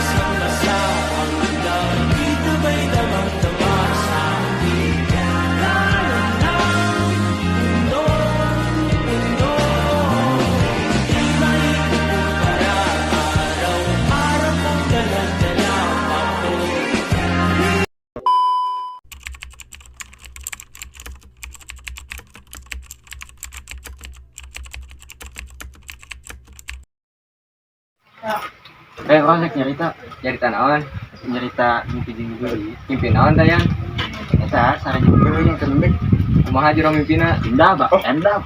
Basang-basa ang langit ba'y damang-dama sa akin? Ng mundo, mundo. Di maikukumpara. Araw-araw kong dala-dala ako. Eh, urang rek nyarita. Nyarita naon? Nyarita mimpi jeung geulis. Mimpi naon tayan? Eta sareng jeung geulis yang terlembek. Kumaha jero mimpina? Indah, Pak. Endah.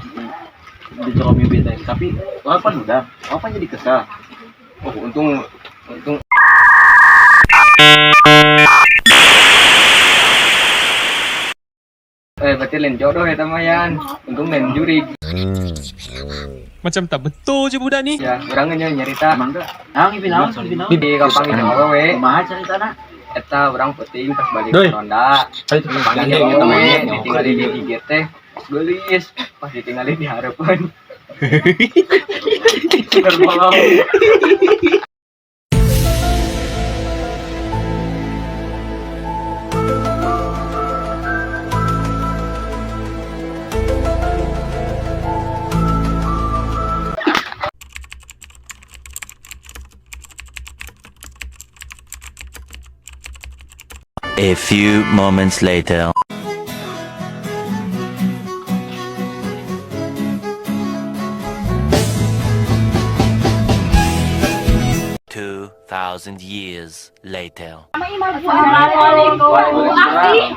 Di jero mimpi teh. Tapi urang pan udah, urang pan jadi kesal. Oh, untung untung. Eh, berarti lain jodoh ya mah, Yan. Untung lain jurig. Macam tak betul je budak ni. Ya, urang nya nyarita. Emang teh? Nah, mimpi naon? Mimpi naon? Di kampung jeung awewe. Kumaha caritana? Eta urang peuting pas balik Doi. ke ronda. Panggil Gandeng jeung eta awewe, mah. ditinggali di IG teh. Geulis, pas ditinggali di hareupeun. Terbolong. A few moments later. 2,000 years later. Assalamualaikum.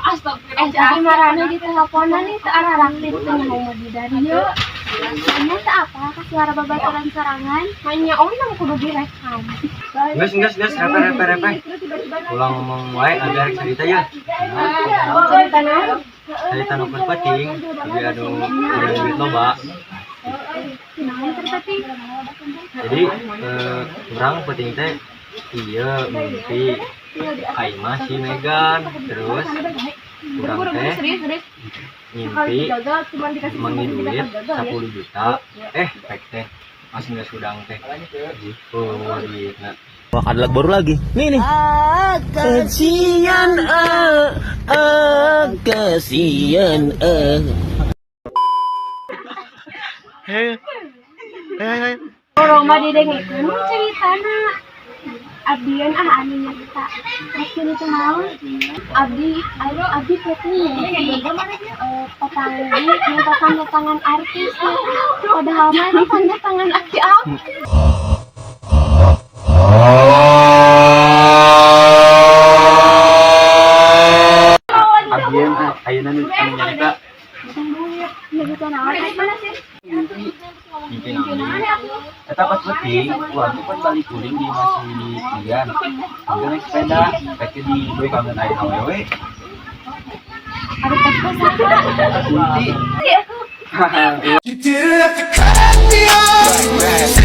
Astagfirullah. Eh, jadi marana di teleponan nih teu araraktif teu ngomong di dieu. Nya teu apa ka suara babaturan sorangan? Hanya onang kudu direkam. Geus geus geus, repe repe repe. Ulang ngomong wae ada rek cerita ya. Cerita naon? Cerita nu keur peuting, tapi anu urang duit loba. Naon cerita teh? Jadi urang peuting teh iya mimpi ka imah si Megan, terus urang teh mimpi mengi duit 10 juta, eh pek teh masih nggak sudang teh oh duitna. Wah, ada lagu baru lagi. Nih nih. Kasian kasian Roma didengikeun mah ceritana. Abdian ah anu nyarita. Terus gini teh naon? Abdi ayo abdi peuting mimpi papanggih minta tanda tangan artis. Padahal mah itu tanda tangan aki abdi. Abdien ah, ayeuna nu anu nyarita Nyarita naon atuh? mimpi naon deui? Eta pas peuting, urang teh pan balik kuring di imah si Megan. Urang naik sepeda, pek teh di kangen aya awewe. Ari teh saha? Sunti. You didn't have to cut me off.